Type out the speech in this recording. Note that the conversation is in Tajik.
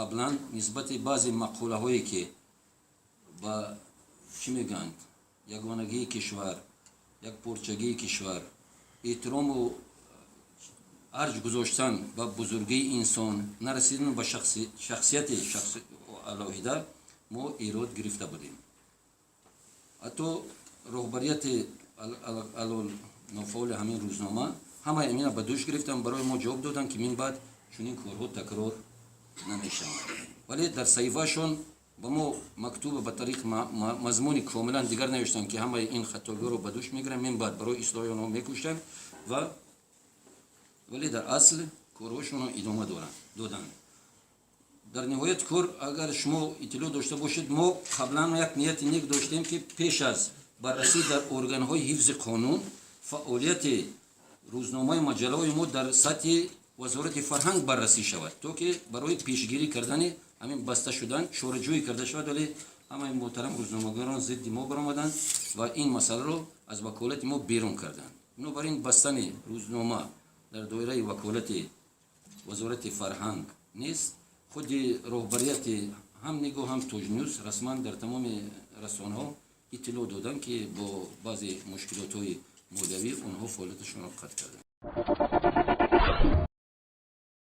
Қаблан нисбати баъзе мақолаҳое, ки ба, чӣ мегӯянд, ягонагии кишвар, якпорчагии кишвар, эҳтирому арҷ гузоштан ба бузургии инсон, нарасидан ба шахсияти шахси алоҳида мо эрод гирифта будем. Ҳатто роҳбарияти нофаъоли ҳамин рӯзнома ҳамаи амина ба дӯш гирифтанд, барои мо ҷавоб доданд, ки мин баъд чунин корҳо такрор намешаванд. Вале дар саҳифаашон ба мо мактуба ба тариқ мазмуни комилан дигар навиштанд, ки ҳамаи ин хатогиҳоро ба дӯш мегиранд, мин баъд барои ислоҳи онҳо мекӯшанд ва вале дар асл корҳошонро идома доранд доданд. Дар ниҳоят кор, агар шумо иттилоъ дошта бошед, мо қаблан як нияти нек доштем, ки пеш аз баррасӣ дар органҳои ҳифзи қонун фаъолияти рӯзномаи маҷаллаҳои мо дар сатҳи Вазорати фарҳанг баррасӣ шавад, то ки барои пешгирӣ кардани ҳамин баста шудан чораҷӯӣ карда шавад. Вале ҳамаи муҳтарам рӯзномагарон зидди мо баромаданд ва ин масъаларо аз ваколати мо берун карданд. Бинобар ин бастани рӯзнома дар доираи ваколати Вазорати фарҳанг нест. Худи роҳбарияти ҳам «Нигоҳ», ҳам «Тоҷнюс» расман дар тамоми расонаҳо иттилоъ доданд, ки бо баъзе мушкилотҳои молиявӣ онҳо фаъолияташонро қатъ карданд.